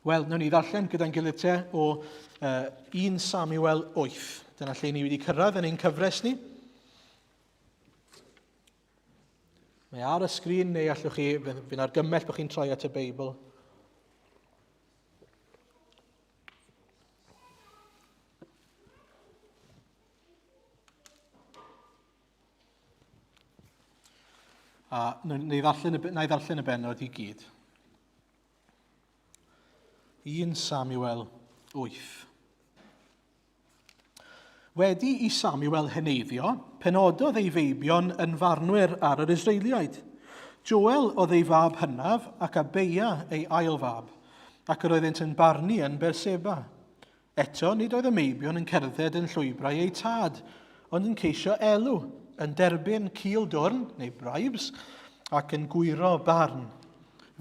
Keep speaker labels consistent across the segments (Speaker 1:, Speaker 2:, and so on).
Speaker 1: Wel, wnawn ni ddarllen gyda'n gilydd te o uh, 1 Samuel 8. Dyna lle ni wedi cyrraedd yn ein cyfres ni. Mae ar y sgrin neu allwch chi, fi'n argymell bod chi'n troi at y Beibl. A neu ddarllen y, na i ddarllen y benod i gyd. 1 Samuel 8. Wedi i Samuel heneiddio, penododd ei feibion yn farnwyr ar yr Israeliaid. Joel oedd ei fab hynaf ac Abeia ei ail fab, ac yr oeddynt yn barnu yn Berseba. Eto, nid oedd y meibion yn cerdded yn llwybrau eu tad, ond yn ceisio elw, yn derbyn cil dwrn, neu bribes, ac yn gwyro barn.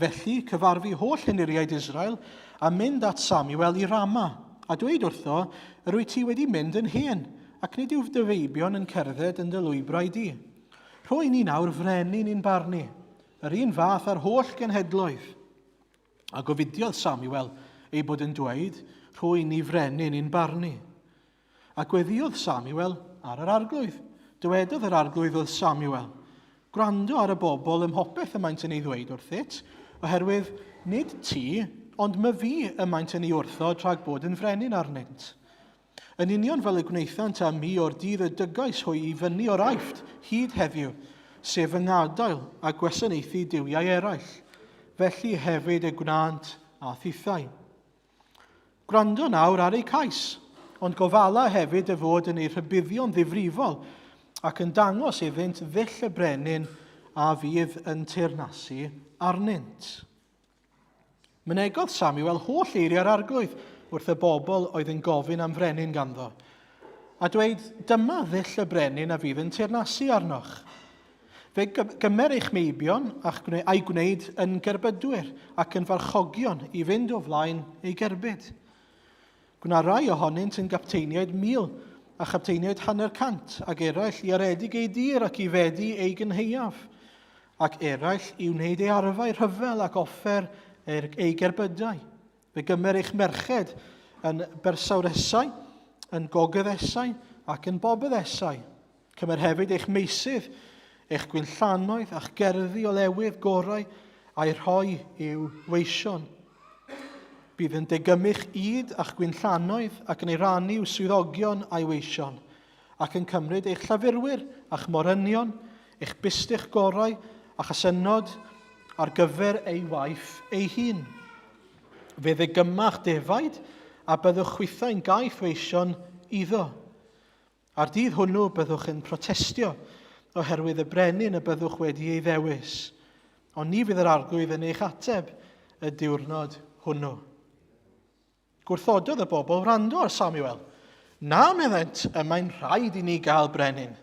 Speaker 1: Felly, cyfarfu holl henuriaid Israel a mynd at Samuel i Rama, a dweud wrtho, Yr wyt ti wedi mynd yn hen, ac nid yw dy feibion yn cerdded yn dy lwybrau di. Rho i ni nawr frenin i'n barnu, yr un fath â'r holl genhedloedd. A gofidiodd Samuel ei bod yn dweud, Rho i ni frenin i'n barnu. A gweddïodd Samuel ar yr arglwydd. Dywedodd yr arglwydd wrth Samuel, Gwrando ar y bobl ym mhopeth y maent yn ei ddweud wrthyt, oherwydd nid ti, ond myfi y maent yn ei wrthod rhag bod yn frenin arnynt. Yn union fel y gwnaethant â mi o'r dydd y dygais hwy i fyny o'r Aifft hyd heddiw, sef fy ngadael a gwasanaethu duwiau eraill, felly hefyd y gwnânt â thithau. Gwrando nawr ar eu cais, ond gofala hefyd dy fod yn eu rhybuddio'n ddifrifol ac yn dangos iddynt ddull y brenin a fydd yn teyrnasu arnynt. Mynegodd Samuel holl eiriau'r arglwydd wrth y bobl oedd yn gofyn am frenin ganddo, a dweud, Dyma ddull y brenin a fydd yn teyrnasu arnoch. Fe gymer eich meibion a'ch gwne a'i gwneud yn gerbydwyr ac yn farchogion i fynd o flaen ei gerbyd. Gwna rai ohonynt yn gapteiniaid 1,000 a chapteiniaid 500, ac eraill i aredig ei dir ac i fedi ei gynhaeaf, ac eraill i wneud ei arfau rhyfel ac offer ei gerbydau. Fe gymer eich merched yn bersawresau, yn gogyddesau ac yn bobyddesau. Cymer hefyd eich meysydd, eich gwinllannoedd a'ch gerddi olewydd gorau a'i rhoi i'w weision. Bydd yn degymych ŷd a'ch gwinllannoedd ac yn ei rannu i'w swyddogion a'i weision, ac yn cymryd eich llafurwyr a'ch morynion, eich bustych gorau a'ch asynnod ar gyfer ei waith ei hun. Fe ddegymach defaid a byddwch chwithau'n gaeth weision iddo. A'r dydd hwnnw byddwch yn protestio oherwydd y brenin y byddwch wedi ei ddewis. Ond ni fydd yr arglwydd yn eich ateb y diwrnod hwnnw. Gwrthododd y bobl wrando ar Samuel. Na, meddent, y mae'n rhaid i ni gael brenin.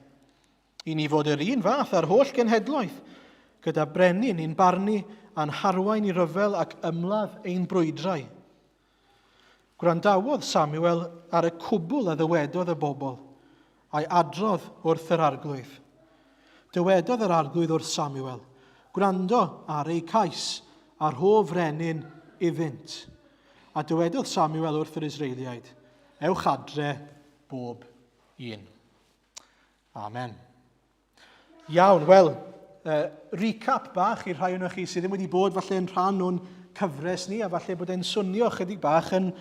Speaker 1: I ni fod yr un fath â'r holl genhedloedd, gyda brenin i'n barnu a'n harwain i ryfel ac ymladd ein brwydrau. Gwrandawodd Samuel ar y cwbl a ddywedodd y bobl, a'i adrodd wrth yr arglwydd. Dywedodd yr arglwydd wrth Samuel, Gwrando ar eu cais, a rho frenin iddynt. A dywedodd Samuel wrth yr Israeliaid, Ewch adre bob un. Amen. Iawn, wel, uh, recap bach i'r rhai ohonoch chi sydd ddim wedi bod falle yn rhan o'n cyfres ni, a falle bod e'n swnio chydig bach yn,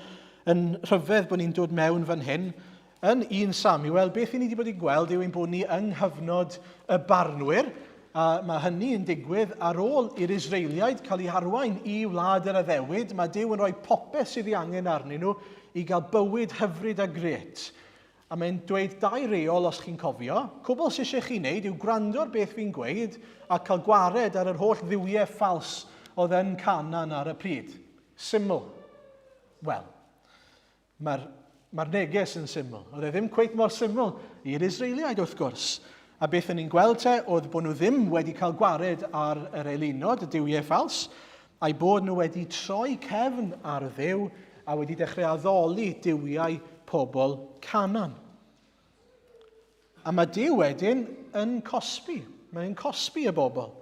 Speaker 1: yn rhyfedd bod ni'n dod mewn fan hyn. Yn 1 Samuel, beth i ni wedi bod yn gweld yw ein bod ni yng nghyfnod y barnwyr, a mae hynny yn digwydd ar ôl i'r Israeliaid cael eu harwain i wlad yr addewid. Mae Duw yn rhoi popeth sydd ei angen arnyn nhw i gael bywyd hyfryd a gret. A mae'n dweud dau reol os chi'n cofio. Cwbl sy eisiau chi wneud yw gwrando ar beth fi'n gweud a cael gwared ar yr holl dduwiau ffals oedd yn Canaan ar y pryd. Syml. Wel, mae'r mae neges yn syml. Oedd e ddim cweit mor syml i'r Israeliaid wrth gwrs. A beth o'n ni'n gweld te oedd bod nhw ddim wedi cael gwared ar yr eilunod, y duwiau ffals, a'i bod nhw wedi troi cefn ar Dduw a wedi dechrau addoli duwiau pobl Canaan. A mae Duw wedyn yn cosbi. Mae'n cosbi y bobl.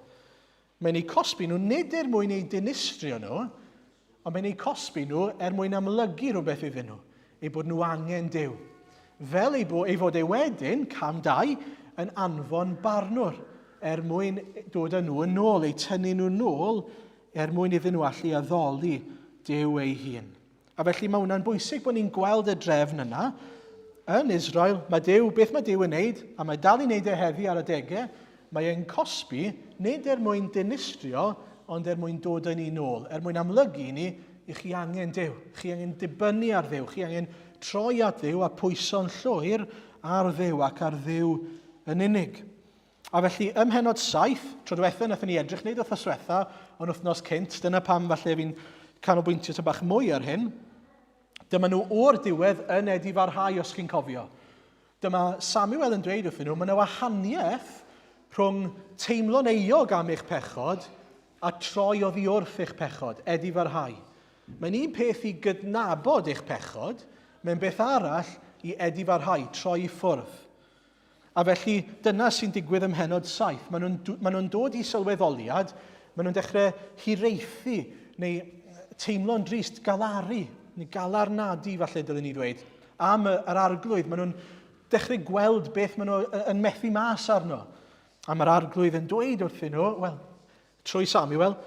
Speaker 1: Mae'n eu cosbi nhw nid er mwyn eu dinistrio nhw, Ond mae'n eu cosbi nhw er mwyn amlygu rhywbeth iddyn nhw, eu bod nhw angen Duw. Fel ei, bo, ei fod e wedyn, cam 2, yn anfon barnwr er mwyn dod â nhw yn ôl, eu tynnu nhw nôl er mwyn iddyn nhw allu addoli Duw ei hun. A felly mae hwnna'n bwysig bod ni'n gweld y drefn yna. Yn Israel, mae Duw, beth mae Duw yn neud, a mae dal i wneud e heddi ar adegau, mae e'n cosbi, nid er mwyn dinistrio, ond er mwyn dod â ni nôl, er mwyn amlygu i ni, i chi angen Duw, chi angen dibynnu ar Dduw, chi angen troi at Dduw a pwyso'n llwyr ar Dduw ac ar Dduw yn unig. A felly, ym mhenod 7, tro diwetha nathon ni edrych, nid wythnos diwetha, ond wythnos cynt, dyna pam falle fi'n canolbwyntio tam bach mwy ar hyn. Dyma nhw o'r diwedd yn edifarhau, os chi'n cofio. Dyma Samuel yn dweud wrthyn nhw, mae yna wahaniaeth rhwng teimlo'n euog am eich pechod a troi oddi wrth eich pechod, edifarhau. Mae'n un peth i gydnabod eich pechod, mae'n beth arall i edifarhau, troi i ffwrdd. A felly, dyna sy'n digwydd ym mhennod 7. Maen nhw'n maen nhw dod i sylweddoliad, maen nhw'n dechrau hiraethu neu teimlo'n drist, galaru, neu galarnadu falle dylwn ni ddweud, am yr arglwydd. Maen nhw'n dechrau gweld beth maen nhw yn methu mas arno. A mae'r arglwydd yn dweud wrthyn nhw, wel, trwy Samuel,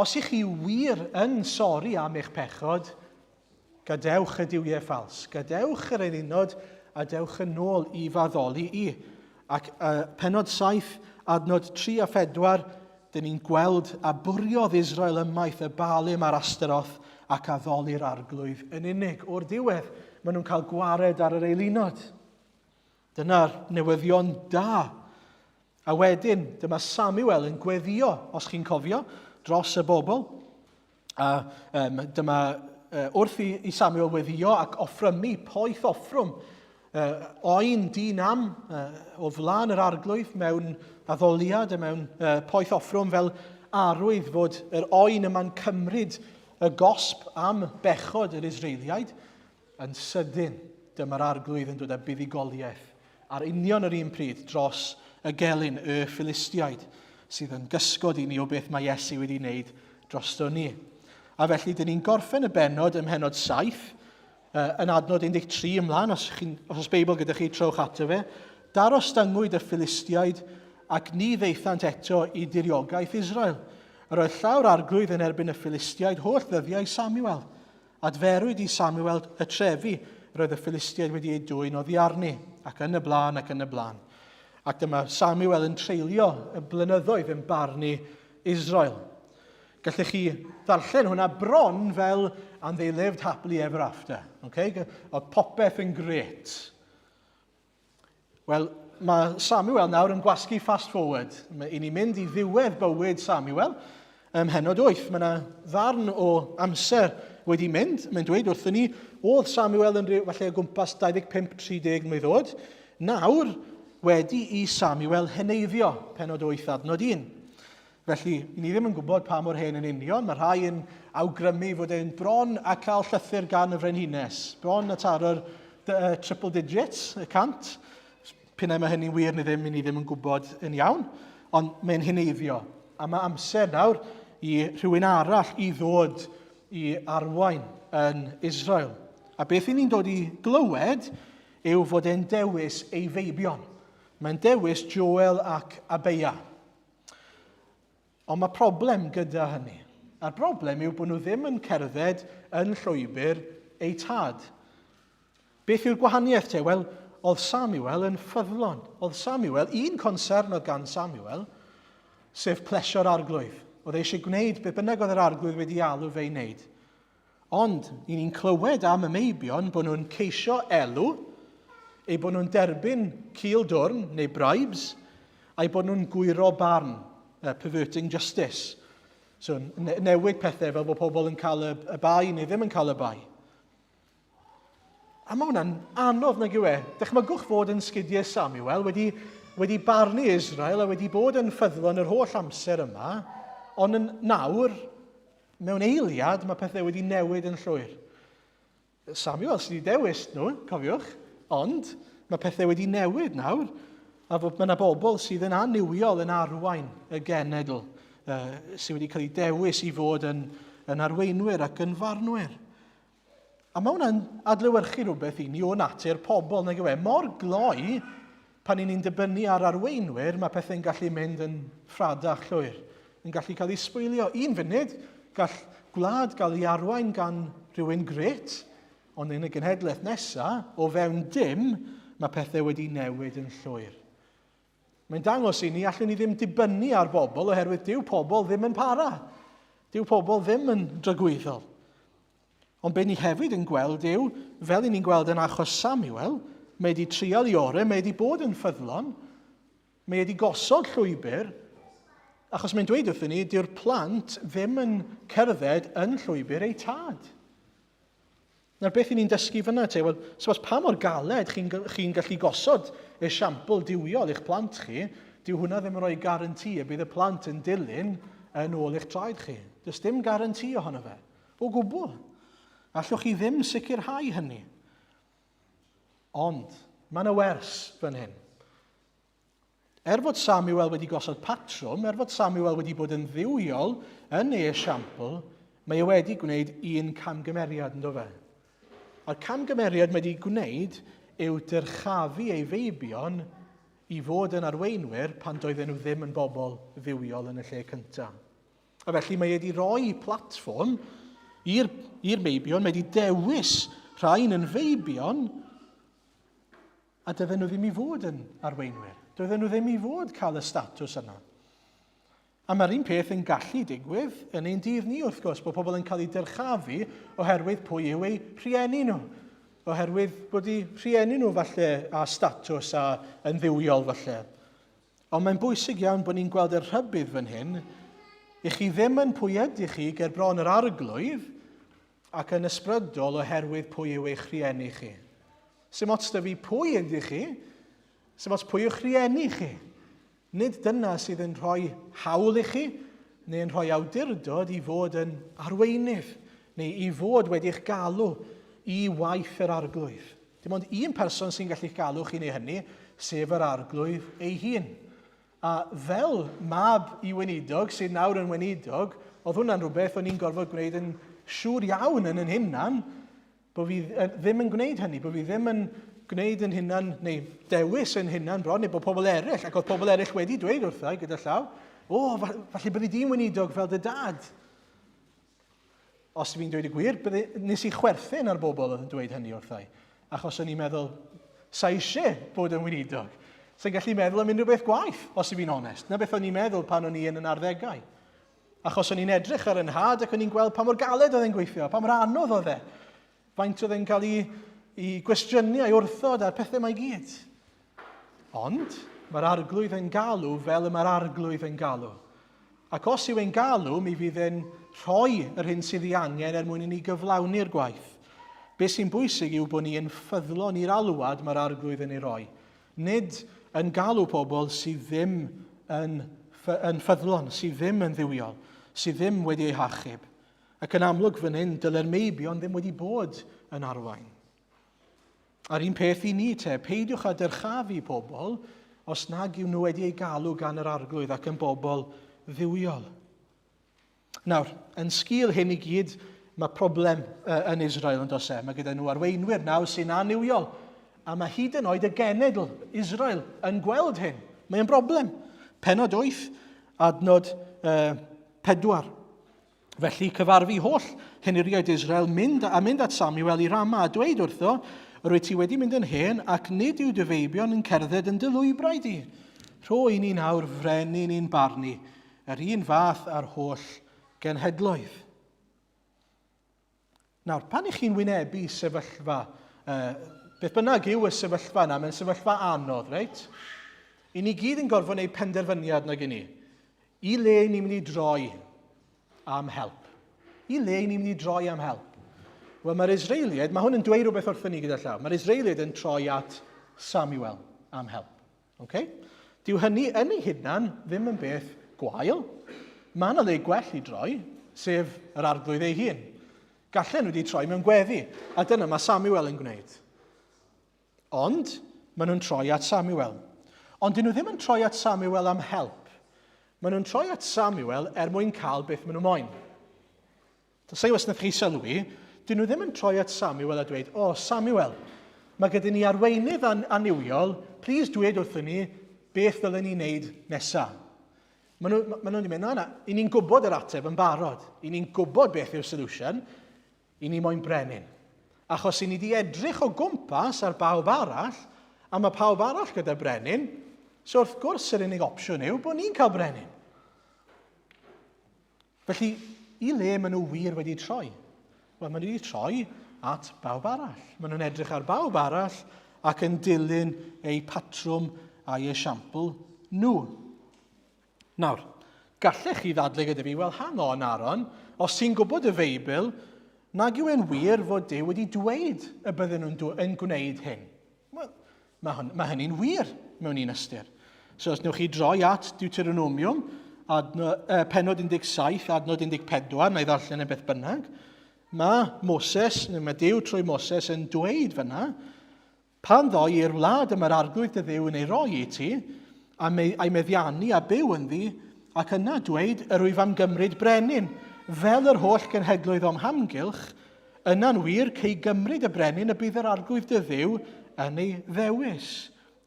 Speaker 1: os ych chi wir yn sori am eich pechod, Gadewch y duwiau ffals, gadewch yr eilunod a dewch yn ôl i faddoli i. Ac uh, penod 7, adnod 3 a 4, dyn ni'n gweld a bwriodd Israel ymaith y Baalim a'r Astaroth ac addoli'r arglwydd yn unig. O'r diwedd, maen nhw'n cael gwared ar yr eilunod. Dyna'r newyddion da. A wedyn, dyma Samuel yn gweddio, os chi'n cofio, dros y bobl. A um, dyma uh, wrth i, i Samuel weddio ac offrymu poeth offrwm uh, oen dyn am uh, o flaen yr arglwydd mewn addoliad a mewn uh, poeth offrwm fel arwydd fod yr oen yma'n cymryd y gosb am bechod yr Israeliaid. Yn sydyn, dyma'r arglwydd yn dod â buddugoliaeth ar union yr un pryd dros y gelyn, y Philistiaid, sydd yn gysgod i ni o beth mae Iesu wedi wneud drosto ni. A felly, dyn ni'n gorffen y bennod ym mhennod 7, yn adnod 13 ymlaen, os, chi, os oes Beibl gyda chi, trowch ato fe. Darostyngwyd y Philistiaid ac ni ddaethant eto i diriogaeth Israel. Yr oedd llawr arglwydd yn erbyn y Philistiaid holl ddyddiau Samuel. Adferwyd i Samuel y trefi roedd y Philistiaid wedi eu dwyn oddi arni, ac yn y blaen ac yn y blaen. Ac dyma Samuel yn treulio y blynyddoedd yn barnu Israel. Gallech chi ddarllen hwnna bron fel and they lived happily ever after. Okay? Oedd popeth yn gret. Wel, mae Samuel nawr yn gwasgu fast forward. Mae i ni mynd i ddiwedd bywyd Samuel ym mhennod 8. Mae yna ddarn o amser wedi mynd. Mae'n dweud wrthyn ni, oedd Samuel yn rhyw, falle o gwmpas 25-30 mlwydd oed. Nawr, wedi i Samuel heneiddio, pennod 8 adnod 1. Felly, ni ddim yn gwybod pa mor hen yn union. Mae rhai yn awgrymu fod e'n bron a cael llythyr gan y frenhines. Bron a taro'r uh, triple digits, y cant. Pinnau mae hynny'n wir neu ddim, ni ddim yn gwybod yn iawn. Ond mae'n heneiddio. A mae amser nawr i rhywun arall i ddod i arwain yn Israel. A beth i ni'n dod i glywed yw fod e'n dewis ei feibion. Mae'n dewis Joel ac Abeia. Ond mae problem gyda hynny. A'r broblem yw bod nhw ddim yn cerdded yn llwybr eu tad. Beth yw'r gwahaniaeth te? Wel, oedd Samuel yn ffyddlon. Oedd Samuel, un concern oedd gan Samuel, sef plesio'r arglwydd. Oedd e eisiau gwneud beth bynnag oedd yr arglwydd wedi alw fe i wneud. Ond, i ni'n clywed am y meibion bod nhw'n ceisio elw, eu bod nhw'n derbyn cil dwrn neu bribes, a'u bod nhw'n gwyro barn, uh, perverting justice. So, ne newid pethau fel bod pobl yn cael y, y bai neu ddim yn cael y bai. A mae hwnna'n anodd nag yw e. Dychmygwch fod yn sgidiau Samuel wedi, wedi barnu Israel a wedi bod yn ffyddlon yr holl amser yma, ond yn nawr, Mewn eiliad, mae pethau wedi newid yn llwyr. Samuel sydd wedi dewis nhw, cofiwch, ond mae pethau wedi newid nawr, a fod mae yna bobl sydd yn annuwiol yn arwain y genedl uh, sydd wedi cael ei dewis i fod yn, yn arweinwyr ac yn farnwyr. A mae hwnna'n adlewyrchu rhywbeth i ni o natur pobl, nag yw e? Mor gloi, pan i ni'n dibynnu ar arweinwyr, mae pethau'n gallu mynd yn ffradach llwyr, yn gallu cael ei sbwylio. Un funud, gall gwlad gael ei arwain gan rhywun gret, ond yn y genhedlaeth nesaf, o fewn dim, mae pethau wedi newid yn llwyr. Mae'n dangos i ni allwn ni ddim dibynnu ar bobl oherwydd dyw pobl ddim yn para. Dyw pobl ddim yn dragwyddol. Ond be ni hefyd yn gweld yw, fel i ni'n gweld yn achos Samuel, mae wedi trial i orau, mae wedi bod yn ffyddlon, mae wedi gosod llwybr, achos mae'n dweud wrthyn ni, dyw'r plant ddim yn cerdded yn llwybr eu tad. Nawr, beth i ni'n dysgu fyna te? Wel, so pa mor galed chi'n chi gallu gosod esiampl duwiol i'ch plant chi, dyw hwnna ddim yn rhoi garanti y bydd y plant yn dilyn yn ôl eich traed chi. Does dim garanti ohono fe. O gwbl. Allwch chi ddim sicrhau hynny. Ond, mae yna wers fan hyn. Er fod Samuel wedi gosod patrwm, er fod Samuel wedi bod yn ddiwiol yn ei esiampl, mae e wedi gwneud un camgymeriad, ynddo fe? A'r camgymeriad mae wedi gwneud yw dyrchafu ei feibion i fod yn arweinwyr pan doedden nhw ddim yn bobl ddiwiol yn y lle cyntaf. A felly mae wedi rhoi platfform i'r meibion, mae wedi dewis rhain yn feibion, a dydyn nhw ddim i fod yn arweinwyr. Doedden nhw ddim i fod cael y statws yna. A mae'r un peth yn gallu digwydd yn ein dydd ni, wrth gwrs, bod pobl yn cael eu dyrchafu oherwydd pwy yw eu rhieni nhw. Oherwydd bod eu rhieni nhw falle â statws a yn ddiwiol falle. Ond mae'n bwysig iawn bod ni'n gweld y rhybudd fan hyn, i chi ddim yn pwy ydych chi ger bron yr arglwydd ac yn ysbrydol oherwydd pwy yw eich rhieni chi. Sim ots da fi pwy ydych chi, sim ots pwy yw'ch rhieni chi. Nid dyna sydd yn rhoi hawl i chi neu yn rhoi awdurdod i fod yn arweinydd neu i fod wedi'ch galw i waith yr arglwydd. Dim ond un person sy'n gallu'ch galw chi neu hynny, sef yr Arglwydd ei hun. A fel mab i weinidog, sydd nawr yn weinidog, oedd hwnna'n rhywbeth o'n i'n gorfod gwneud yn siŵr iawn yn yn hunan, bod fi ddim yn gwneud hynny, bod fi ddim yn gwneud yn hunan, neu dewis yn hunan bron, neu bod pobl eraill, ac oedd pobl eraill wedi dweud wrtha i gyda llaw, o, falle byddi di'n weinidog fel dy dad. Os fi'n dweud y gwir, bydde, nes i chwerthin ar bobl oedd yn dweud hynny wrthai. Achos o'n i'n meddwl, sa eisiau bod yn weinidog. Sa'n gallu meddwl am unrhyw beth gwaith, os i fi'n onest. Na beth o'n i'n meddwl pan o'n i yn yn arddegau. Achos o'n i'n edrych ar yn nhad ac o'n i'n gweld pa mor galed oedd e'n gweithio, pa mor anodd oedd e. Faint oedd e'n cael ei, ei gwestiynu a'i wrthod a'r pethau mae gyd. Ond mae'r arglwydd yn galw fel y mae'r arglwydd yn galw. Ac os yw e'n galw, mi fydd e'n rhoi yr hyn sydd ei angen er mwyn i ni gyflawni'r gwaith. Be sy'n bwysig yw bod ni yn ffyddlon i'r alwad mae'r arglwydd yn ei roi. Nid yn galw pobl sydd ddim yn, yn ffyddlon, sydd ddim yn dduwiol, sydd ddim wedi eu hachub. Ac yn amlwg fan hyn, dyle'r meibion ddim wedi bod yn arwain. A'r un peth i ni te, peidiwch â dyrchafu pobl os nag yw nhw wedi eu galw gan yr arglwydd ac yn bobl dduwiol. Nawr, yn sgil hyn i gyd, mae problem yn Israel yn does e. Mae gyda nhw arweinwyr nawr sy'n annuwiol. A mae hyd yn oed y genedl Israel yn gweld hyn. Mae'n broblem. Penod 8, adnod uh, 4. Felly cyfarfu holl henuriaid Israel mynd a mynd at Samuel i Rama a dweud wrtho, Yr wyt ti wedi mynd yn hen ac nid yw dy feibion yn cerdded yn dy lwybrau di. Rho i ni nawr frenin i'n barnu, yr un fath â'r holl genhedloedd. Nawr, pan ych chi'n wynebu sefyllfa, uh, beth bynnag yw y sefyllfa yna, mae'n sefyllfa anodd, reit? I ni gyd yn gorfod gwneud penderfyniad nag i ni. I le ni'n mynd i droi am help? I le ni'n mynd i droi am help? Wel, mae'r Israeliaid, mae hwn yn dweud rhywbeth wrthyn ni gyda llaw, mae'r Israeliaid yn troi at Samuel am help. Okay? Dyw hynny yn ei hunan ddim yn beth gwael. Mae yna le gwell i droi, sef yr arglwydd ei hun. Gallen nhw wedi troi mewn gweddi, a dyna mae Samuel yn gwneud. Ond, maen nhw'n troi at Samuel. Ond dyn nhw ddim yn troi at Samuel am help. Maen nhw'n troi at Samuel er mwyn cael beth maen nhw moyn. Sa'i os wnaeth chi sylwi, dyn nhw ddim yn troi at Samuel a dweud, o, oh, Samuel, mae gyda ni arweinydd an annuwiol, please dweud wrthyn ni beth ddylen ni wneud nesaf. Maen nhw, maen nhw'n mynd, na, na, i ni'n gwybod yr ateb yn barod. I ni'n gwybod beth yw'r solution. I ni moyn brenin. Achos i ni wedi edrych o gwmpas ar bawb arall, a mae pawb arall gyda brenin, so wrth gwrs yr unig opsiwn yw bod ni'n cael brenin. Felly, i le maen nhw wir wedi troi? Wel, maen nhw wedi troi at bawb arall. Maen nhw'n edrych ar bawb arall ac yn dilyn eu patrwm a'i esiampl nhw. Nawr, gallech chi ddadlu gyda fi, wel, hang on, Aaron, os ti'n gwybod y Feibl, nag yw e'n wir fod Duw wedi dweud y bydden nhw'n yn gwneud hyn. Wel, mae, hwn, mae hynny'n wir mewn un ystyr. So os newch chi droi at Deuteronomium, adno, penod 17, adnod 14, na i ddarllen e beth bynnag, mae Moses, neu mae Duw trwy Moses yn dweud fyna, pan ddoi i'r wlad y mae'r arglwydd dy ddiw yn ei roi i ti, a me, a'i meddiannu a byw ynddi, ac yna dweud, yr wyf am gymryd brenin, fel yr holl genhedloedd o'm hamgylch, Yna'n wir, cei gymryd y brenin y bydd yr arglwydd dy Dduw yn ei ddewis.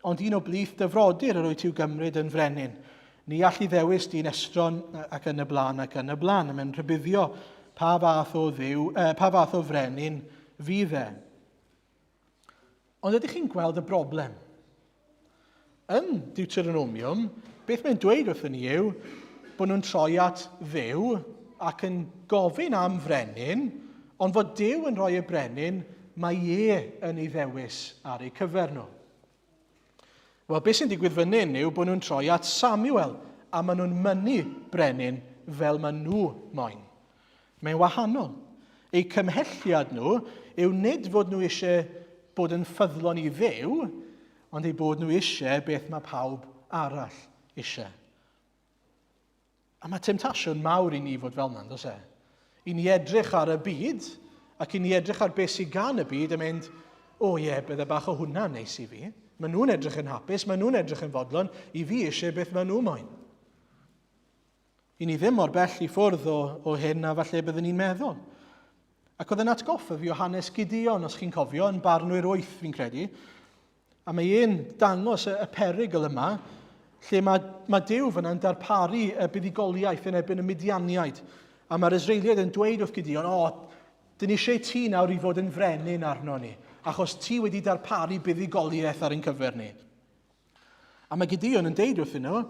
Speaker 1: Ond un o blith dy frodyr yr wyt i'w gymryd yn frenin. Ni all i ddewis dyn estron ac yn y blaen ac yn y blaen. Mae'n rhybuddio pa fath o dduw, eh, pa fath o frenin fydd e. Ond ydych chi'n gweld y broblem? Yn Deuteronomium, beth mae'n dweud wrthyn ni yw bod nhw'n troi at Dduw ac yn gofyn am frenin, ond fod Duw yn rhoi y brenin mae e yn ei ddewis ar eu cyfer nhw. Wel, beth sy'n digwydd fan hyn yw bod nhw'n troi at Samuel a maen nhw'n mynnu brenin fel maen nhw moyn. Mae'n wahanol. Eu cymhelliad nhw yw nid fod nhw eisiau bod yn ffyddlon i Dduw, ond eu bod nhw eisiau beth mae pawb arall eisiau. A mae temtasiwn mawr i ni fod fel yna, does e? I ni edrych ar y byd, ac i ni edrych ar beth sydd gan y byd a mynd, o ie, yeah, bydde bach o hwnna'n neis i fi. Maen nhw'n edrych yn hapus, maen nhw'n edrych yn fodlon, i fi eisiau beth maen nhw moyn. I ni ddim mor bell i ffwrdd o, o hyn a falle byddwn ni'n meddwl. Ac oedd yn atgoffa fi o hanes Gideon, os chi'n cofio, yn barnwyr wyth, fi'n credu. A mae e'n dangos y, y perygl yma, lle mae, mae Duw fyna'n darparu y buddugoliaeth yn erbyn y Midianiaid. A mae'r Israeliaid yn dweud wrth Gideon, o, dyn ni eisiau ti nawr i fod yn frenin arno ni, achos ti wedi darparu buddugoliaeth ar ein cyfer ni. A mae Gideon yn deud wrthyn nhw,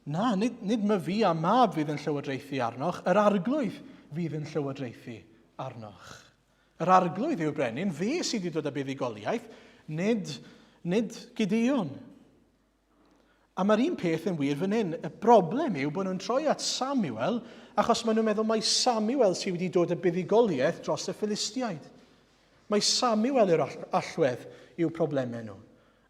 Speaker 1: na, nid, nid my fi a mab fydd yn llywodraethu arnoch, yr arglwydd fydd yn llywodraethu arnoch. Yr arglwydd yw'r brenin, fe sydd wedi dod â buddugoliaeth, nid, nid Gideon. A mae'r un peth yn wir fan hyn. Y broblem yw bod nhw'n troi at Samuel achos maen nhw'n meddwl mai Samuel sydd wedi dod â buddugoliaeth dros y Philistiaid. Mae Samuel yw'r allwedd i'w problemau nhw.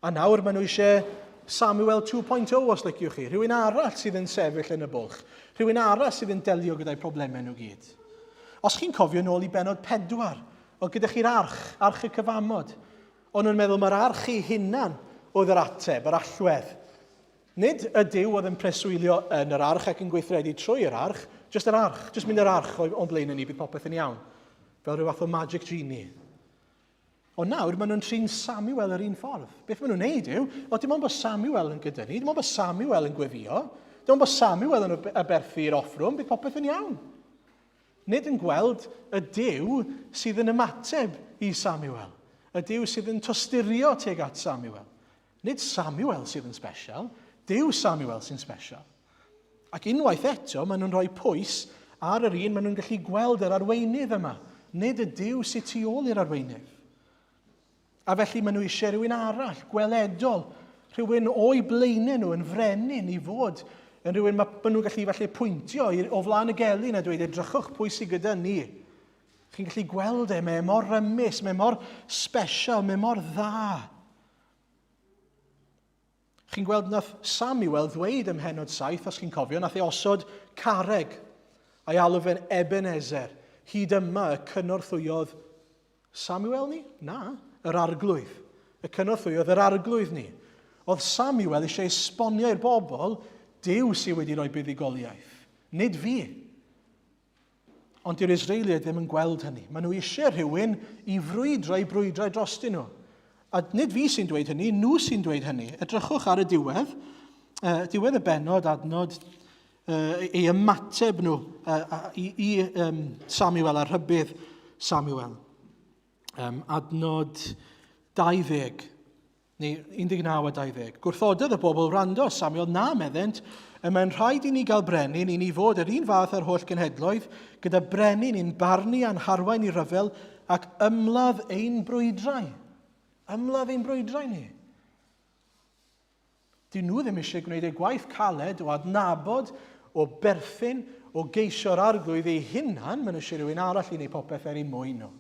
Speaker 1: A nawr maen nhw eisiau Samuel 2.0 os liciwch chi, rhywun arall sydd yn sefyll yn y bwlch, rhywun arall sydd yn delio gyda'i problemau nhw gyd. Os chi'n cofio nôl i benod pedwar, oedd gyda chi'r arch, arch y cyfamod. O'n nhw'n meddwl mae'r arch ei hunan oedd yr ateb, yr allwedd. Nid y Duw oedd yn preswylio yn yr arch ac yn gweithredu trwy yr arch, jyst yr arch, jyst mynd yr arch o'n blaen ni, bydd popeth yn iawn. Fel rhyw fath o magic genie. Ond nawr, maen nhw'n trin Samuel yr un ffordd. Beth maen nhw'n neud yw, o, dim ond bod Samuel yn gyda ni, dim ond bod Samuel yn gweddio, dim ond bod Samuel yn aberthu i'r offrwm, bydd popeth yn iawn. Nid yn gweld y Duw sydd yn ymateb i Samuel, y Duw sydd yn tosturio tuag at Samuel. Nid Samuel sydd yn special, Duw Samuel sy'n special. Ac unwaith eto, maen nhw'n rhoi pwys ar yr un maen nhw'n gallu gweld yr arweinydd yma, nid y Duw sydd tu ôl i'r arweinydd. A felly maen nhw eisiau rhywun arall, gweledol, rhywun o'i blaenau nhw yn frenin i fod yn rhywun mae maen nhw'n gallu falle pwyntio o flaen y gelyn a dweud, edrychwch pwy sydd gyda ni. Chi'n gallu gweld e, mae e mor rymus, mae e mor special, mae e mor dda. Chi'n gweld nath Samuel ddweud ym mhenod 7, os chi'n cofio, nath e osod carreg a'i alw fe'n Ebenezer. Hyd yma y cynorthwyodd Samuel ni? Na, yr arglwydd. Y cynorthwyodd yr arglwydd ni. Oedd Samuel eisiau esbonio i'r bobl, Duw sydd wedi rhoi buddugoliaeth, nid fi. Ond dyw'r Israeliaid ddim yn gweld hynny. Maen nhw eisiau rhywun i frwydro i brwydrau drostyn nhw. A nid fi sy'n dweud hynny, nhw sy'n dweud hynny. Edrychwch ar y diwedd, uh, diwedd y benod, adnod, uh, ei ymateb nhw uh, i, i um, Samuel a rhybudd Samuel. Um, adnod 20. Neu 19 a 20. Gwrthododd y bobl wrando ar Samuel, na, meddent, y mae'n rhaid i ni gael brenin, i ni fod yr un fath â'r holl genhedloedd, gyda brenin i'n barnu a'n harwain i ryfel ac ymladd ein brwydrau. Ymladd ein brwydrau ni. Dyn nhw ddim eisiau gwneud eu gwaith caled o adnabod, o berthyn, o geisio'r arglwydd eu hunan, maen nhw eisiau rhywun arall i wneud popeth er eu mwyn nhw.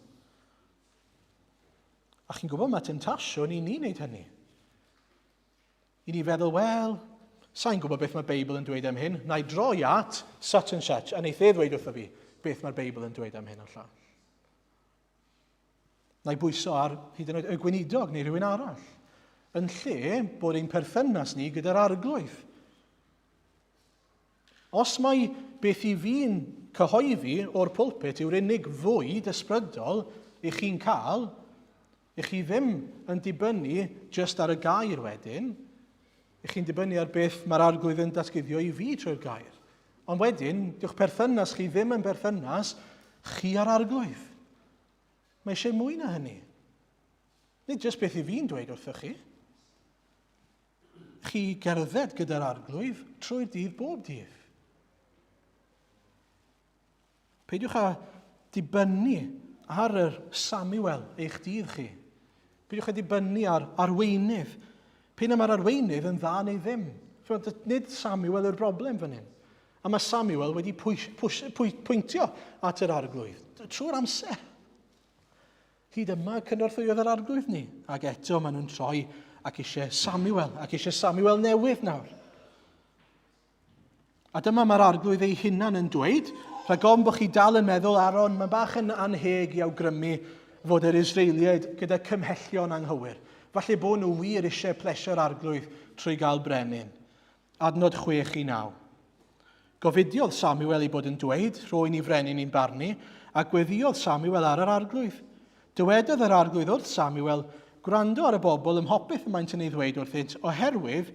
Speaker 1: A chi'n gwybod, mae temtasiwn i ni wneud hynny. I ni feddwl, wel, sa'n gwybod beth mae'r Beibl yn dweud am hyn, na i droi at such and such, a wneith e ddweud wrtho fi beth mae'r Beibl yn dweud am hyn o'r llall. Na i bwyso ar hyd yn oed y gweinidog neu rhywun arall, yn lle bod ein perthynas ni gyda'r arglwydd. Os mai beth i fi'n cyhoeddi o'r pulpit yw'r unig fwyd ysbrydol i chi'n cael, i chi ddim yn dibynnu jyst ar y gair wedyn, i chi'n dibynnu ar beth mae'r arglwydd yn datguddio i fi trwy'r gair. Ond wedyn, dyw'ch perthynas chi ddim yn berthynas chi a'r arglwydd. Mae eisiau mwy na hynny. Nid jyst beth i fi'n dweud wrthych chi. Chi gerdded gyda'r arglwydd trwy'r dydd bob dydd. Peidiwch â dibynnu ar yr Samuel eich dydd chi. Peidiwch â dibynnu ar arweinydd. P'un am mae'r arweinydd yn dda neu ddim. Nid Samuel yw'r broblem fan hyn. A mae Samuel wedi pwys, pwys, pwy, pwyntio at yr arglwydd trwy'r amser. Hyd yma cynorthwyodd yr arglwydd ni, ac eto maen nhw'n troi ac eisiau Samuel, ac eisiau Samuel newydd nawr. A dyma mae'r arglwydd ei hunan yn dweud, rhag ofn bod chi dal yn meddwl, Aaron, mae'n bach yn anheg i awgrymu fod yr Israeliaid gyda cymhellion anghywir. Falle bod nhw wir eisiau plesio'r arglwydd trwy gael brenin. Adnod 6 i 9. Gofidiodd Samuel ei bod yn dweud, Rho i ni frenin i'n barnu, a gweddïodd Samuel ar yr arglwydd. Dywedodd yr arglwydd wrth Samuel, Gwrando ar y bobl ym mhopeth y maent yn ei ddweud wrthynt, oherwydd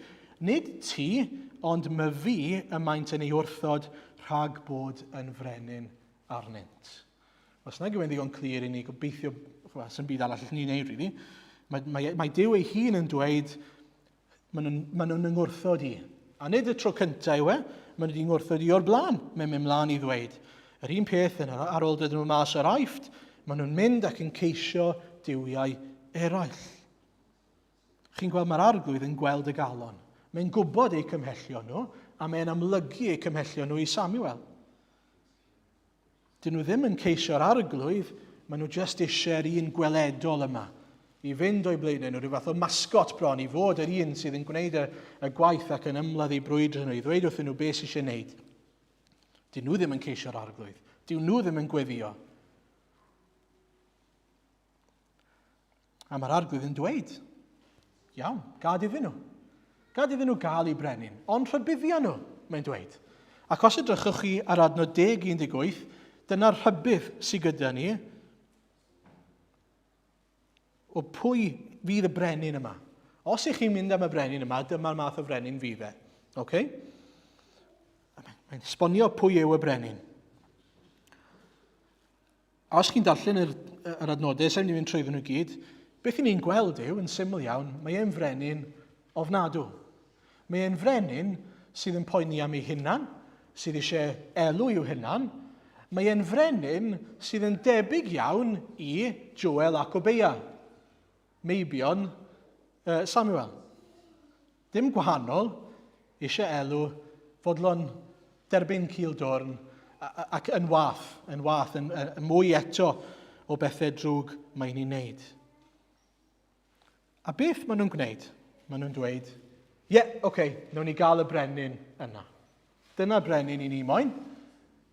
Speaker 1: nid ti, ond myfi y maent yn ei wrthod rhag bod yn frenin arnynt. Os nag yw e'n ddigon clir i ni, gobeithio, chwa, sy'n byd arall allwn ni wneud, really. Mae, mae, mae Duw ei hun yn dweud, Maen nhw'n maen nhw ngwrthod i. A nid y tro cyntaf yw e, maen nhw wedi ngwrthod i o'r blaen. Mae'n mynd mlaen i ddweud. Yr un peth yn ar ôl dod nhw mas o'r aifft, maen nhw'n mynd ac yn ceisio duwiau eraill. Chi'n gweld mae'r arglwydd yn gweld y galon. Mae'n gwybod eu cymhellion nhw, a mae'n amlygu eu cymhellion nhw i Samuel. Dyn nhw ddim yn ceisio'r arglwydd, maen nhw jyst eisiau'r un gweledol yma i fynd o'i blaenau nhw, rhyw fath o mascot bron, i fod yr un sydd yn gwneud y, y gwaith ac yn ymladd eu brwydr nhw, i ddweud wrthyn nhw beth sydd eisiau gwneud. Dyn nhw ddim yn ceisio'r arglwydd. Dyn nhw ddim yn gweddio. A mae'r arglwydd yn dweud, iawn, gad iddyn nhw. Gad iddyn nhw gael eu brenin, ond rhybuddia nhw, mae'n dweud. Ac os edrychwch chi ar adnod 10 18, dyna'r rhybudd sydd gyda ni o pwy fydd y brenin yma. Os ych chi'n mynd am y brenin yma, dyma'r math o frenin fydd e. Okay? Mae'n esbonio pwy yw y brenin. A os chi'n darllen yr, yr adnodau, sa'n mynd i fynd trwyddyn nhw gyd, beth i ni'n gweld yw, yn syml iawn, mae e'n frenin ofnadw. Mae e'n frenin sydd yn poeni am ei hunan, sydd eisiau elw i'w hunan. Mae e'n frenin sydd yn debyg iawn i Joel ac Obeia, meibion Samuel. Dim gwahanol, eisiau elw, fodlon derbyn cil dwrn, ac yn wath, yn wath, yn, yn mwy eto o bethau drwg mae'n ei wneud. A beth maen nhw'n gwneud? Maen nhw'n dweud, ie, yeah, oce, okay, nawn ni gael y brenin yna. Dyna brenin i ni moyn.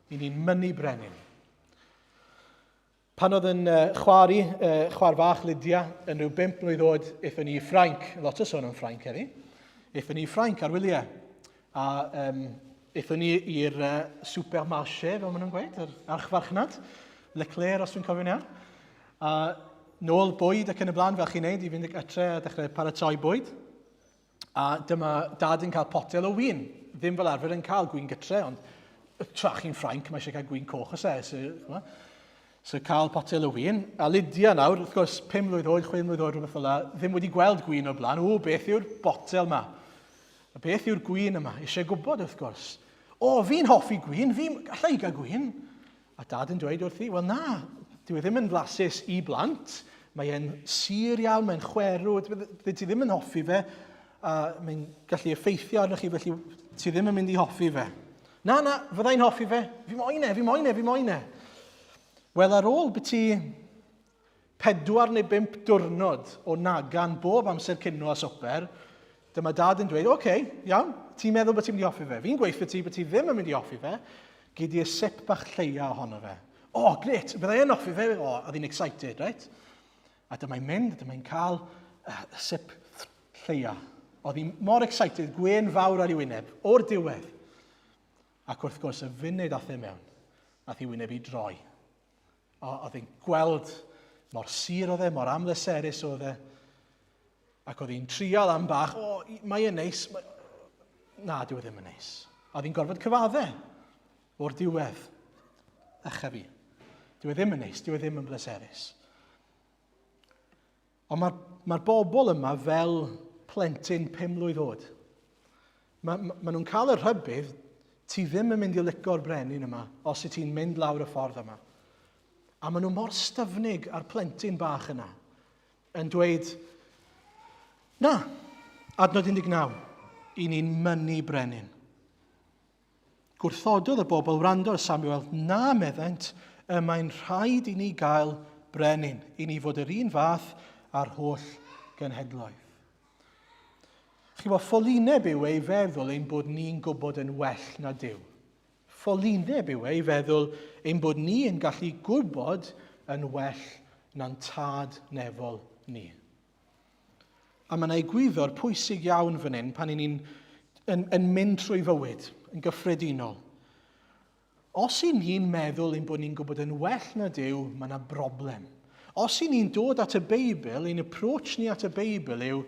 Speaker 1: I ni'n mynnu brenin. Pan oedd yn chwaer i, chwaer fach Lydia, yn rhyw bump mlwydd oed, aethon ni i Ffrainc, lot o sôn am Ffrainc heddi, aethon ni i Ffrainc ar wyliau. A um, Aethon ni i'r supermarché, fel maen nhw'n gweud, yr archfarchnad, Leclerc, os dwi'n cofio'n iawn. A nôl bwyd ac yn y blaen, fel chi'n neud, i fynd gatre a dechrau paratoi bwyd. A dyma dad yn cael potel o win. Ddim fel arfer yn cael gwin gytre, ond tra chi'n Ffrainc, mae eisiau cael gwin coch os e. So, so cael potel o win. A Lydia nawr, wrth gwrs, 5 mlwydd oed, 6 mlwydd oed, rhywbeth fel la, ddim wedi gweld gwin o'r blaen. O, beth yw'r botel ma? A beth yw'r gwin yma? Eisiau gwybod, wrth gwrs. O, fi'n hoffi gwin, fi'n... Alla i gael gwin? A dad yn dweud wrthi, wel na, dyw e ddim yn flasus i blant, mae e'n sur iawn, mae'n chwerw, dwi ti ddim yn hoffi fe, a mae'n gallu effeithio arnoch chi, felly ti ddim yn mynd i hoffi fe. Na, na, fyddai'n hoffi fe, fi moyn e, fi moyn e, fi moyn e. Wel, ar ôl byti pedwar neu bump diwrnod o nagan bob amser cinio a swper, dyma dad yn dweud, oce, okay, iawn, ti'n meddwl bod ti'n mynd i hoffi fe. Fi'n gweithio ti bod ti ddim yn mynd i hoffi fe. Gyd i y sip bach lleia ohono fe. O, oh, gret, byddai yn hoffi fe. O, oh, oedd hi'n excited, right? A dyma'n mynd, dyma'n cael y sip lleia. Oedd hi'n mor excited, gwên fawr ar ei wyneb, o'r diwedd. Ac wrth gwrs, y funud ath e mewn, nath ei wyneb i droi. O, oedd hi'n gweld mor sur oedd e, mor amleserus oedd e. Ac oedd hi'n trial am bach, o, mae e'n neis. Na, dyw e ddim yn neis. A oedd hi'n gorfod cyfadde o'r diwedd. Echa fi. Dyw e ddim yn neis, dyw e ddim yn bleserus. Ond mae'r mae bobl yma fel plentyn pumlwydd oed. Mae, ma, ma nhw'n cael y rhybudd, ti ddim yn mynd i lico'r brenin yma os y ti'n mynd lawr y ffordd yma. A maen nhw mor styfnig ar plentyn bach yna yn dweud, na, adnod 19, i ni'n mynnu brenin. Gwrthododd y bobl wrando ar Samuel, na, meddent, y mae'n rhaid i ni gael brenin, i ni fod yr un fath â'r holl genhedloedd. Chi bod, ffolineb yw ei feddwl ein bod ni'n gwybod yn well na Duw. Ffolineb yw ei feddwl ein bod ni yn gallu gwybod yn well na'n tad nefol ni. A mae yna egwyddor pwysig iawn fan hyn pan ni'n yn, yn mynd trwy fywyd yn gyffredinol. Os y'n ni'n meddwl ein bod ni'n gwybod yn well na Duw, mae yna broblem. Os y'n ni'n dod at y Beibl, ein approach ni at y Beibl yw,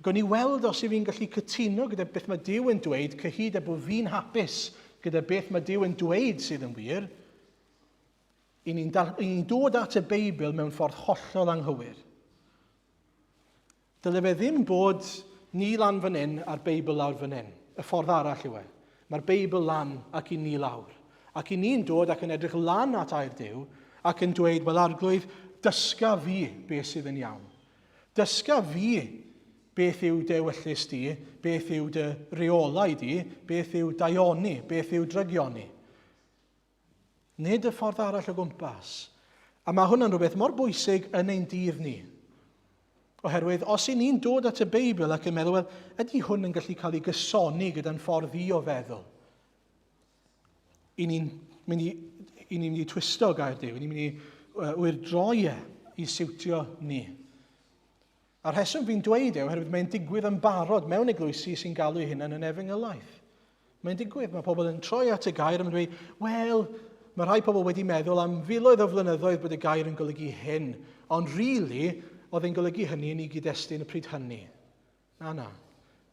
Speaker 1: gwn i weld os yw fi'n gallu cytuno gyda beth mae Duw yn dweud, cyhyd â bod fi'n hapus gyda beth mae Duw yn dweud sydd yn wir, i ni'n ni dod at y Beibl mewn ffordd hollol anghywir. Dyle fe ddim bod ni lan fan hyn a'r Beibl lawr fan hyn. Y ffordd arall yw e. Mae'r Beibl lan ac i ni lawr. Ac i ni'n dod ac yn edrych lan at air Duw ac yn dweud, wel arglwydd, dysga fi beth sydd yn iawn. Dysga fi beth yw dy ewyllys di, beth yw dy reolau di, beth yw daioni, beth yw drygioni. Nid y ffordd arall o gwmpas. A mae hwnna'n rhywbeth mor bwysig yn ein dydd ni. Oherwydd, os i ni'n dod at y Beibl ac yn meddwl, wel, ydy hwn yn gallu cael ei gysoni gyda'n ffordd i o feddwl? I ni'n mynd i, i ni'n mynd i twisto gair Duw, i ni'n mynd i wyrdroi e i siwtio ni. A'r rheswm fi'n dweud e, oherwydd mae'n digwydd yn barod mewn eglwysi sy'n galw eu hunain yn efengylaeth. Mae'n digwydd, mae pobl yn troi at y gair a mae'n dweud, wel, mae rhai pobl wedi meddwl am filoedd o flynyddoedd bod y gair yn golygu hyn, ond really, oedd e'n golygu hynny yn ei gyd-destun y pryd hynny. Na, na.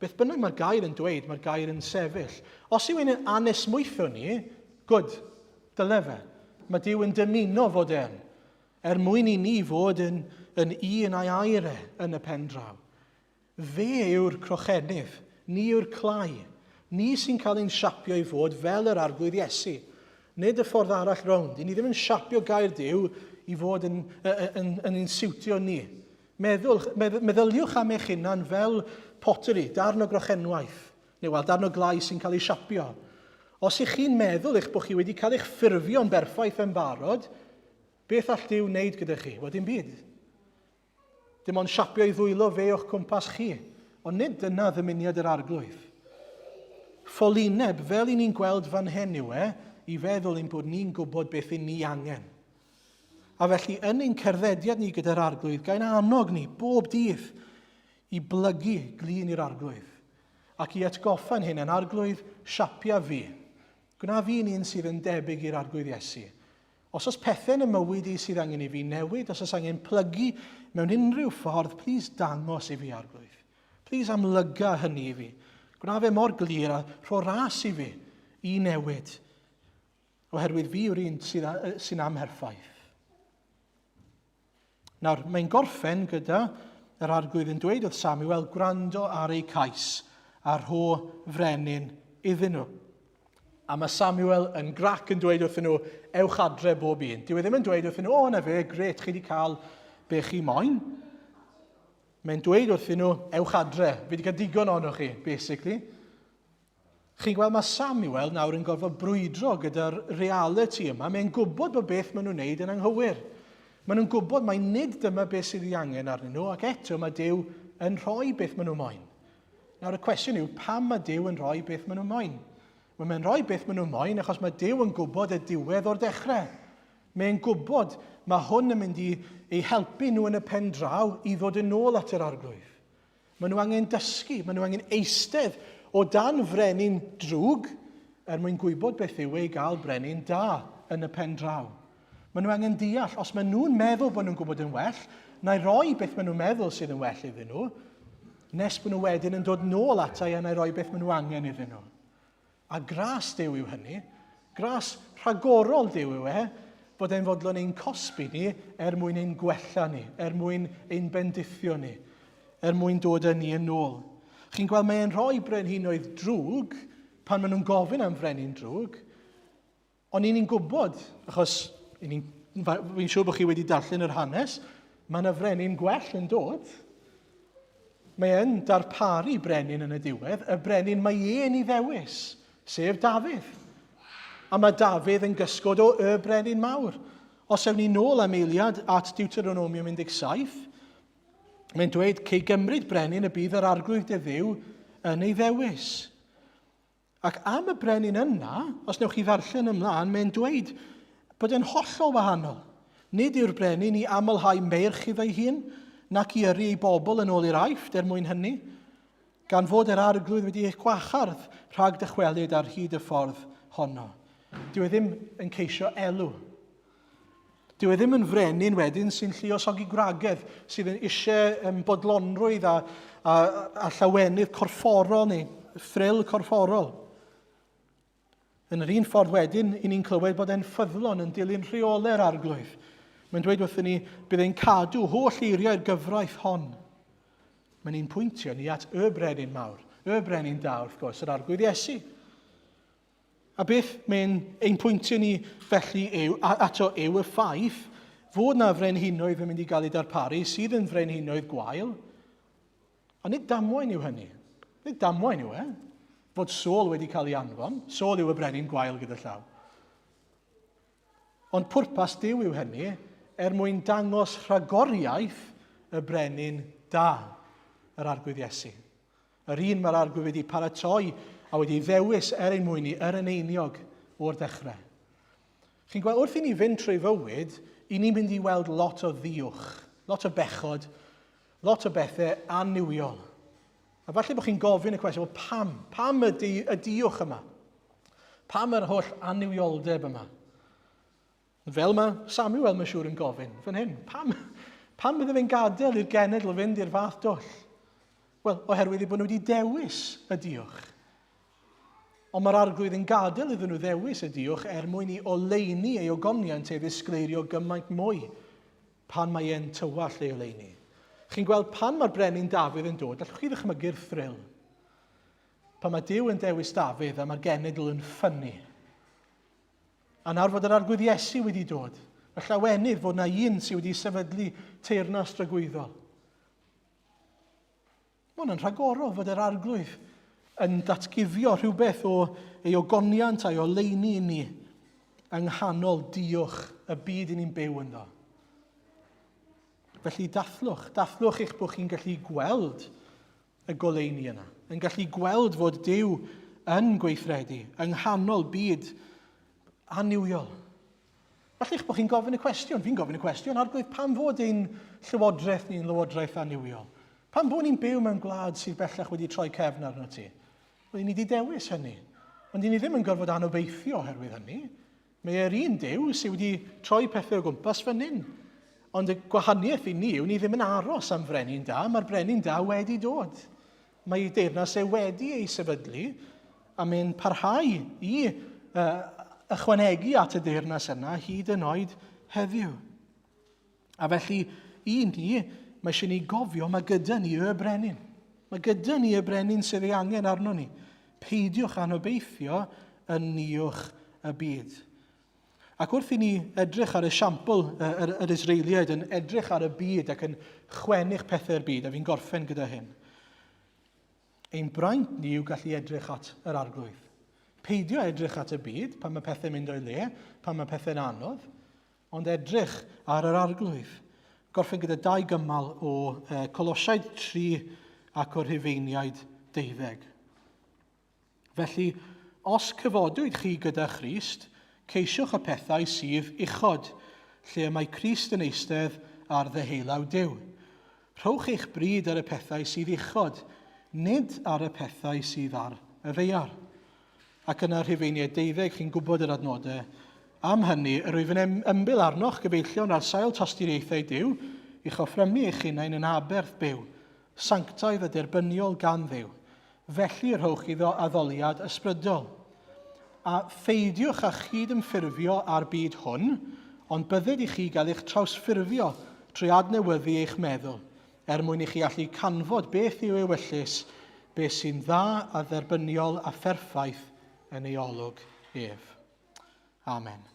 Speaker 1: Beth bynnag mae'r gair yn dweud, mae'r gair yn sefyll. Os yw e'n anesmwytho ni, good, dyle fe. Mae Duw yn dymuno fod e'n. Er mwyn i ni fod yn, yn un a'i air e yn y pen draw. Fe yw'r crochenydd, ni yw'r clai. Ni sy'n cael ein siapio i fod fel yr Arglwydd Iesu. Nid y ffordd arall rownd. I ni ddim yn siapio gair Duw i fod yn, yn, yn, yn ein siwtio ni. Meddwl, meddyliwch am eich hunan fel pottery, darn o grochenwaith, neu wel, darn o glai sy'n cael ei siapio. Os ych chi'n meddwl eich bod chi wedi cael eich ffurfio'n berffaith yn barod, beth all Duw wneud gyda chi? Wel, dim byd. Dim ond siapio ei ddwylo fe o'ch cwmpas chi. Ond nid dyna ddymuniad yr Arglwydd. Ffolineb, fel i ni'n gweld fan hyn yw e, i feddwl ein bod ni'n gwybod beth i ni angen. A felly, yn ein cerddediad ni gyda'r Arglwydd, gael annog ni bob dydd i blygu glin i'r Arglwydd ac i atgoffa'n hyn yn Arglwydd, siapia fi. Gwna fi'n un sydd yn debyg i'r Arglwydd Iesu. Os oes pethau yn y mywyd i sydd angen i fi newid, os oes angen plygu mewn unrhyw ffordd, plîs dangos i fi, Arglwydd. Plîs amlyga hynny i fi. Gwna fe mor glir a rho ras i fi i newid. Oherwydd fi yw'r un sydd, sy'n amherffaith. Nawr, mae'n gorffen gyda yr arglwydd yn dweud wrth Samuel gwrando ar eu cais a rho frenin iddyn nhw. A mae Samuel yn grac yn dweud wrthyn nhw, ewch adre bob un. Dyw e ddim yn dweud wrthyn nhw, o na fe, gret, chi wedi cael be chi moyn. Mae'n dweud wrthyn nhw, ewch adre, fi wedi cael digon ohonoch chi, basically. Chi'n gweld, mae Samuel nawr yn gorfod brwydro gyda'r reality yma. Mae'n gwybod bod beth maen nhw'n wneud yn anghywir. Maen nhw'n gwybod mai nid dyma beth sydd ei angen arnyn nhw, ac eto mae Duw yn rhoi beth maen nhw moyn. Nawr y cwestiwn yw, pam mae Duw yn rhoi beth maen nhw moyn? Wel, mae'n rhoi beth maen nhw moyn achos mae Duw yn gwybod y diwedd o'r dechrau. Mae'n gwybod mae hwn yn mynd i eu helpu nhw yn y pen draw i ddod yn ôl at yr arglwydd. Maen nhw angen dysgu, maen nhw angen eistedd o dan frenin drwg er mwyn gwybod beth yw ei gael brenin da yn y pen draw. Maen nhw angen deall, os maen nhw'n meddwl bod nhw'n gwybod yn well, na i roi beth maen nhw'n meddwl sydd yn well iddyn nhw, nes bod nhw wedyn yn dod nôl ata i a na i roi beth maen nhw angen iddyn nhw. A gras Duw yw hynny. Gras rhagorol Duw yw e, bod e'n fodlon ein cosbi ni er mwyn ein gwella ni, er mwyn ein bendithio ni, er mwyn dod â ni yn ôl. Chi'n gweld, mae e'n rhoi brenhinoedd drwg pan maen nhw'n gofyn am frenin drwg, Ond ni'n gwybod, achos ni'n, fi'n siŵr bod chi wedi darllen yr hanes, mae yna frenin gwell yn dod. Mae e'n darparu brenin yn y diwedd, y brenin mae e'n ei ddewis, sef Dafydd. A mae Dafydd yn gysgod o y brenin mawr. Os ewn ni nôl am eiliad at Deuteronomium 17, mae'n dweud, cei gymryd brenin y bydd yr arglwydd dy ddiw yn ei ddewis. Ac am y brenin yna, os newch chi ddarllen ymlaen, mae'n dweud bod e'n hollol wahanol. Nid yw'r brenin i amlhau meirch iddo'i hun, nac i yrru ei bobl yn ôl i'r Aifft er mwyn hynny, gan fod yr arglwydd wedi eich gwahardd rhag dychwelyd ar hyd y ffordd honno. Dyw e ddim yn ceisio elw. Dyw e ddim yn frenin wedyn sy'n lluosogi gwragedd, sydd yn eisiau um, bodlonrwydd a, a, a llawenydd corfforol neu thril corfforol. Yn yr un ffordd wedyn, i ni'n clywed bod e'n ffyddlon yn dilyn rheolau'r arglwydd. Mae'n dweud wrthyn ni, bydd e'n cadw holl eiriau'r gyfraith hon. Mae'n ein pwyntio ni at y brenin mawr, y brenin da wrth gwrs, yr arglwydd Iesu. A beth mae'n ein pwyntio ni felly yw, ato yw y ffaith fod na frenhinoedd yn mynd i gael eu darparu sydd yn frenhinoedd gwael. A nid damwain yw hynny. Nid damwain yw e. Fod Saul wedi cael ei anfon. Saul yw y brenin gwael gyda llaw. Ond pwrpas Duw yw hynny er mwyn dangos rhagoriaeth y brenin da, yr Arglwydd Iesu. Yr un mae'r Arglwydd wedi paratoi a wedi ei ddewis er ein mwyn ni, yr eneiniog o'r dechrau. Chi'n gweld, wrth i ni fynd trwy fywyd, i ni'n mynd i weld lot o ddiwch, lot o bechod, lot o bethau annuwiol. A falle bod chi'n gofyn y cwestiwn, well, pam? Pam y, di, y diwch yma? Pam yr holl annuwioldeb yma? Fel mae Samuel, mae'n siŵr, yn gofyn fan hyn, pam, pam bydde fe'n gadael i'r genedl fynd i'r fath dwll? Wel, oherwydd eu bod nhw wedi dewis y diwch. Ond mae'r arglwydd yn gadael iddyn nhw ddewis y diwch er mwyn i oleuni ei ogoniant ei ddisgleirio gymaint mwy pan mae e'n tywallt ei oleuni. Chi'n gweld pan mae'r brenin Dafydd yn dod, allwch chi ddychmygu'r thrill. Pan mae Duw yn dewis Dafydd a mae'r genedl yn ffynnu. A nawr fod yr Arglwydd Iesu wedi dod, y llawenydd fod na un sydd wedi sefydlu teyrnas dragwyddol. Mae hwnna'n rhagorol fod yr Arglwydd yn datguddio rhywbeth o ei ogoniant a'i oleuni i ni yng nghanol diwch y byd i ni'n byw ynddo. Felly dathlwch, dathlwch eich bod chi'n gallu gweld y goleuni yna, yn gallu gweld fod Duw yn gweithredu yng nghanol byd annuwiol. Falle eich bod chi'n gofyn y cwestiwn, fi'n gofyn y cwestiwn, arglwydd, pam fod ein llywodraeth ni'n lywodraeth annuwiol? Pam bod ni'n byw mewn gwlad sydd bellach wedi troi cefn arno ti? Wel, ni wedi dewis hynny. Ond i ni ddim yn gorfod anobeithio oherwydd hynny. Mae e'r un Duw sydd wedi troi pethau o gwmpas fan hyn. Ond y gwahaniaeth i ni yw ni ddim yn aros am frenin da, mae'r brenin da wedi dod. Mae ei deyrnas e wedi ei sefydlu a mae'n parhau i uh, ychwanegu at y deyrnas yna hyd yn oed heddiw. A felly, i ni, mae eisiau ni gofio mae gyda ni y brenin. Mae gyda ni y brenin sydd ei angen arno ni. Peidiwch anobeithio yn niwch y byd. Ac wrth i ni edrych ar esiampl yr, yr Israeliaid yn edrych ar y byd ac yn chwennych pethau'r byd, a fi'n gorffen gyda hyn, ein braint ni yw gallu edrych at yr arglwydd. Peidio edrych at y byd pan mae pethau'n mynd o'i le, pan mae pethau'n anodd, ond edrych ar yr arglwydd. Gorffen gyda dau gymal o Colosiaid 3 ac o'r Rhufeiniaid 12. Felly, os cyfodwyd chi gyda Christ, ceisiwch y pethau sydd uchod, lle y mae Crist yn eistedd ar ddeheulaw Duw. Rhowch eich bryd ar y pethau sydd uchod, nid ar y pethau sydd ar y ddaear. Ac yna Rhufeiniaid deuddeg, chi'n gwybod yr adnodau. Am hynny, yr wyf yn ymbil arnoch, gyfeillion, ar sail tosturiaethau Duw, i'ch offrymu eich hunain yn aberth byw, sanctaidd a derbyniol gan Dduw. Felly rhowch iddo addoliad ysbrydol. A pheidiwch â chyd-ymffurfio â'r byd hwn, ond bydded i chi gael eich trawsffurfio trwy adnewyddu eich meddwl, er mwyn i chi allu canfod beth yw ewyllys, beth sy'n dda a dderbyniol a pherffaith yn ei olwg ef. Amen.